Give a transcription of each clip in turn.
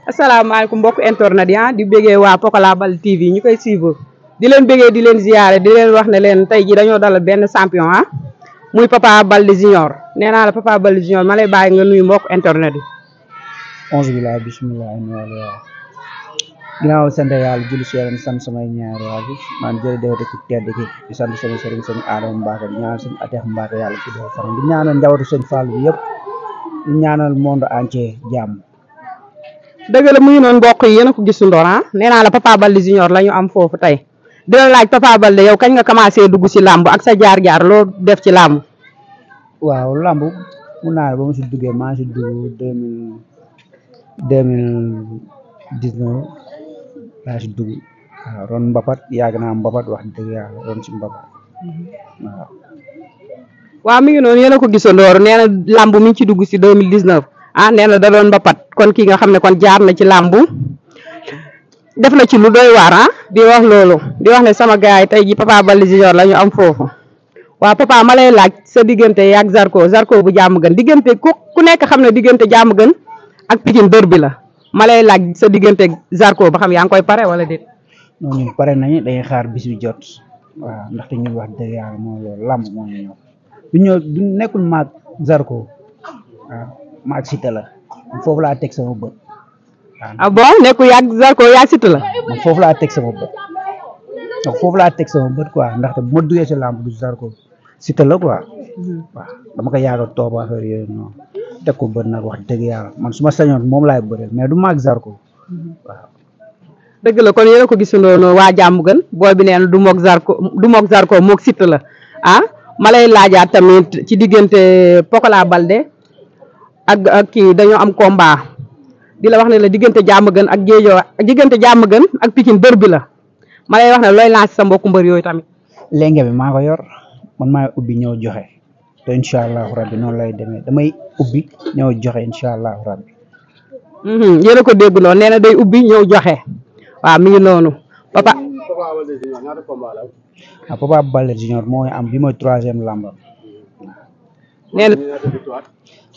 asalaamaaleykum mbokk internet ya di bëggee waa Pokola Baldé TV ñu koy suivre di leen bëggee di leen ziyaare di leen wax ne leen tey ji dañoo dalal benn champion muy Papa Baldé Junior nee naa la Papa Baldé Junior ma lay bàyyi nga nuyu mbokk internet yi. onze billahi bismillah ginnaaw sant yàlla julli si yàlla sant samay ñaari waajur man jërëjëf ku tedd ki di sant sama sëriñ sëñ Adama Mbacke di ñaanal sëñ Atex Mbacke yàlla ci def fan di ñaanal njabootu sëñ Fallou bi yëpp di ñaanal monde entier jàmm. dëgg la mu ngi noonu mbokk yi yéen a ko gis ndoor nee naa la Papa Baldé Junior la ñu am foofu tey di la laaj Papa Baldé yow kañ nga commencé dugg si làmb ak sa jaar-jaar loo def ci làmb. waaw làmb mun naa ba ma si duggee maa si dugg 2019 laa si dugg waaw ron mbapat yàgg naa mbapat wax dëgg yàlla ron si mbapat waaw. waaw mi ngi noonu yéen a ko gisandoor nee na làmb mi ngi ci dugg si 2019 nee na da doon mbapat kon kii nga xam ne kon jaar na ci làmb def na ci lu doy waar di wax loolu di wax ne sama gars yi tey ji Papa Baldé Junior la ñu am foofu waaw papa ma lay laaj sa diggante yaag Zarko bu jàmm gën diggante ku nekk xam ne diggante jàmm gën ak Pikine dër bi la ma lay laaj sa diggante Zarko ba xam yaa ngi koy pare wala déet. non ñun pare nañu dañuy xaar bis bi jot waaw ndaxte ñun wax dëgg yàlla mooy loolu làmb moo ñu ñëw du nekkul maag Zarko waaw maag Siteu la foofu laa teg sama bët. ah bon nekkul yaag Zarko yaag Siteu la. foofu laa teg sama bët donc foofu laa teg sama bët quoi ndaxte bu ma duggee si làmb du Zarko Siteu la quoi waaw dama ko yàgg a toog affaire yooyu noonu teg ko bët nag wax dëgg yàlla man su ma sañoon moom laay bëreel mais du maag Zarko waaw. dëgg la kon yéen a ko gisandoo noonu waa jàmm gën booy bi nee na du moog Zarko moog Siteu la ma lay laajaat tamit ci diggante Pokola Baldé ak kii dañoo am combat di la wax ne la diggante jàmm gën ak diggante jàmm gën ak Pikine dër bi la ma lay wax ne looy lancé sa mbokku mbër yooyu tamit. lenge bi maa ko yor man maay ubbi ñëw joxe te incha allahu rabbi noonu lay demee damay ubbi ñëw joxe incha allahu rabbi. yéen a ko dégg noonu nee na day ubbi ñëw joxe waaw mi ngi noonu papa. Papa Baldé Junior mooy am bi mooy 3e lambam. nee na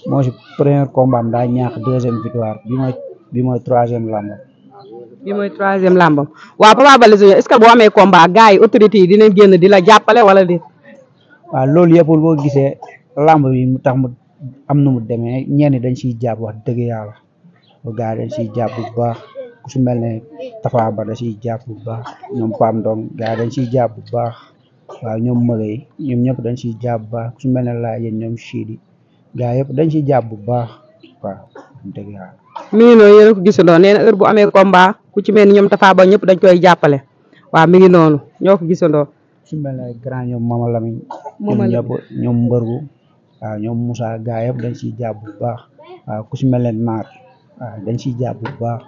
moo si premier combat am daa ñaax 2e victoire bi mooy 3e lambam. bi mooy 3e lambam waaw Papa Baldé Junior est-ce que boo amee combat gars yi autorités yi dinañ génn di la jàppale wala déet. waaw loolu yëpp boo gisee lamb bi mu tax mu am nu mu demee ñenn dañ siy jàpp wax dëgg yàlla gars dañ siy jàpp bu baax ku su mel ne Tafa Ba da siy jàpp bu baax ñoom Pam Ndong gars dañ siy jàpp bu baax waaw ñoom Mëgay ñoom ñëpp dañ siy jàpp bu baax ku su mel ne laaj ñoom Chidi gars yëpp dañ siy jàpp bu baax waaw dëgg yàlla. mi ngi noonu yéen a ko gisandoo nee na heure bu amee combat ku ci mel ni ñoom Tafa Ba ñëpp dañ koy jàppale waaw mi ngi noonu ñoo ko gisandoo. su mel ne grand ñoom Mama Lamine ñoom ñëpp ñoom mbërgu waaw ñoom Moussa gaa yëpp dañ siy jàpp bu baax waaw ku si mel ne Naar waaw dañ siy jàpp bu baax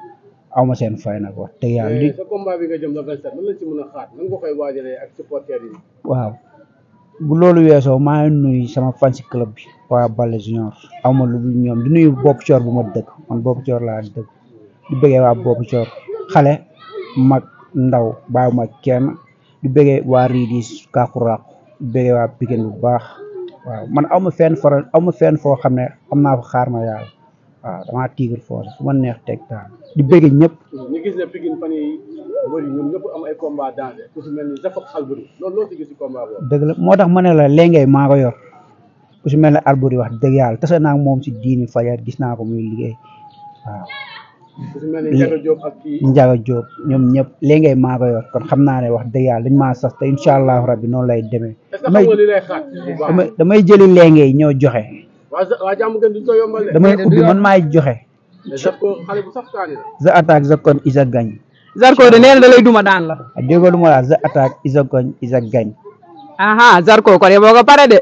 aw ma seen fay nag wax dëgg yàlla li. sa combat bi nga jëm le 27 lan lañ ci mën a xaar nan nga koy waajalee ak supporters yi. waaw bu loolu weesoo maa ngi nuyu sama fansi club bi Papa Baldé Junior aw ma lu dul ñoom di nuyu Bopp Coor bu ma dëkk man Bopp Coor laa dëkk di bëggee waa Bopp Coor xale mag ndaw bàyyi ma kenn. di bëggee waa Ridis Kakuraq di bëggee waa Pikine bu baax waaw man aw ma fenn foo xam ne am naa fa xaar ma yàlla waaw damaa tigre force fu ma neex teg daal di bëggee ñëpp. ñu gis ne Pikine fan yii mbëri ñoom ñëpp am ay combat danger ku si mel ni Jacob Alboury loolu loo si gis si combat boobu. dëgg la moo tax ma ne la léegi maa ko yor ku si mel ne Alboury wax dëgg yàlla tase naa moom si diini fajar gis naa ko muy liggéey waaw. ku si mel ni Ndiaga Diop ak kii Ndiaga Diop ñoom ñëpp léegi maa ko yor kon xam naa ne wax dëgg yàlla dañ maa sax te incha allahu rabbi noonu lay demee. est-ce que xam nga li lay xaar damay jëli léegi ñëw joxe. waa jàmm gën duñ ko yombal de. damay ubbi man maay joxe. Zarko xale bu sax kaani la. The attaque the kon is a gagne. Zarko de nee na da lay duma daan la. déggoo lu ma la the attaque is a kon is a gagne. Zarko kon boo ko pare de.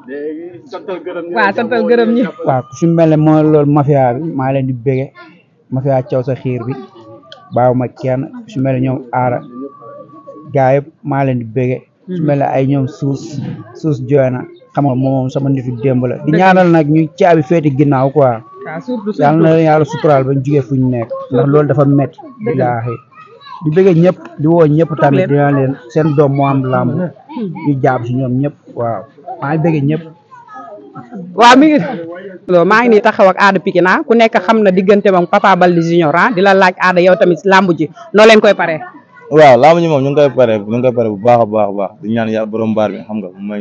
léegi santal gërëm ñi. waaw santal gërëm ñi. waaw su mel ne mooy loolu mafia bi maa leen di bëgge mafia caw sa xiir bi baaw ma kenn su mel ne ñoom aara gaa yëpp maa leen di bëgge su mel ne ay ñoom suus joona xam nga moom sama nitu démb la di ñaanal nag ñu caabi feeti ginnaaw quoi yàlla na yàlla suturaal bañ jugee fu ñu nekk ndax loolu dafa metti billaahi di bëgge ñëpp di woo ñëpp tamit dina leen seen doom moo am làmb ñu jàpp si ñoom ñëpp waaw maa ngi bëgge ñëpp waaw mi ngi maa ngi nii taxaw ak Ada Pikine ku nekk xam na diggante moom Papa Baldé Junior di la laaj Ada yow tamit làmb ji noo leen koy paree. waaw làmb ji moom ñu ngi koy pare bu baax a baax di ñaan yàlla borom baar bi xam nga mu may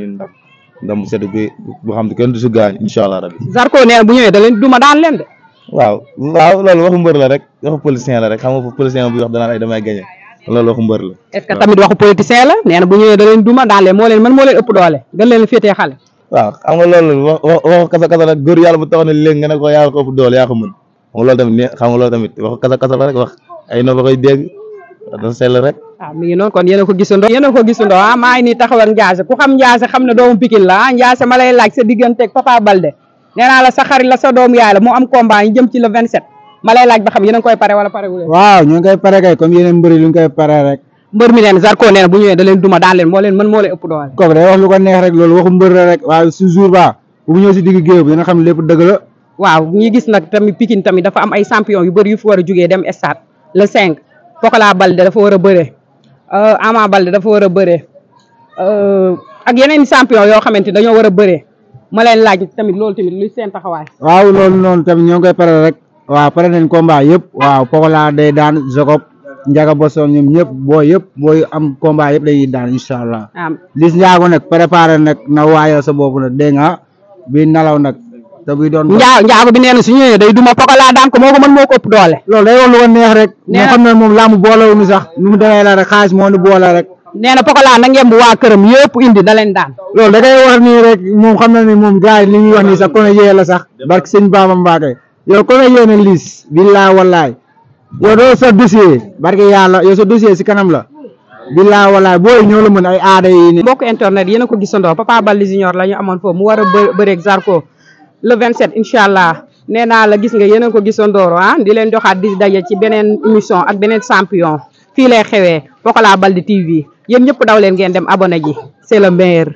ndam bu sedd bi bu xam ne kenn du si gaañ incha allah rabbi. Zarko nee na bu ñëwee da leen duma daan leen de. waaw loolu waxu mbër la rek waxu politicien la rek xam nga politicien bu wax danaan ay damay gagné loolu waxu mbër la. est-ce que tamit waxu politicien la nee na bu ñëwee da leen duma daan leen moo leen ëpp doole gën leen féetee xale. waaw xam nga loolu waxu kasa nag góor yàlla bu taxaw ne léegi nga ne ko yaa ko ëpp doole yaa ko mën xam nga loolu tamit waxu kasa la rek wax ay no ba koy dégg dafa sell rek. mi ngi noonu kon yéen a ko gisandoo maa ngi nii taxaw ak Ndiasse ku xam Ndiasse xam ne doomu Pikine la Ndiasse ma lay laaj sa digganteeg Papa Baldé nee naa la sa xarit la sa doomu yaay la mu am combat ñu jëm ci le 27 ma lay laaj ba xam yéen a ngi koy pare wala pare wu leen. waaw ñu ngi koy pare kay comme yeneen mbëri lu ñu koy pare rek. mbër mi leen Zarko nee na bu ñëwee da leen duma daan leen moo leen ëpp doole. kooku day wax lu ko neex rek loolu waxu mbër la rek waaw su jour ba bu ñëw si digg géew bi dina xam ne lépp dëgg la. waaw ñi gis nag tamit Pikine tamit dafa am ay champion yu bëri yu fi war a jugee dem stade le 5 Pokola Baldé dafa war a bëre Ama Baldé dafa war a bëre ak yeneen champion yoo xamante dañoo war a bëre ma leen laaj tamit loolu tamit luy seen taxawaay. waaw loolu noonu tamit ñoo ngi koy pare rek waaw pare nañ combat yëpp waaw Pokola day daan Jacob Ndiaga Bosson ñoom ñëpp booy am combat yëpp dañuy daan incha allah. Liss Ndiago nag préparé nag na waayal sa bopp nag dégg nga bi nalaw nag te buy doon. Ndiago bi nee na su ñëwee day duma Pokola daan ko moo ko mën moo ko ëpp doole. loolu day wax lu ko neex rek. moo xam ne moom laamu boolewuñu sax nu mu demee la rek xaalis moo ñu boole rek. nee na Pokola na ngeen bu waa këram yëpp indi da leen daan. loolu da ngay wax nii rek moom xam na ni moom gars yi li ñuy wax nii sax kon yee la sax barke sëñ Baba Mbacké yow kon yéene Liss billaay wallaay yow doo sa dossier barke yàlla yow sa dossier si kanam la billaay wallaay booy ñoo la mën ay aada yi ni mbokk internet yéen a ko gisandoo Papa Baldé Junior la ñu amoon foofu mu war a bëreeg Zarko le 27 incha allah nee naa la gis nga yéen a ko gisandoo di leen joxaat di daje ci beneen émission ak beneen champion fii lay xewee Pokola Baldé TV yéen ñëpp daw leen ngeen dem abonné ji c'est le meilleur.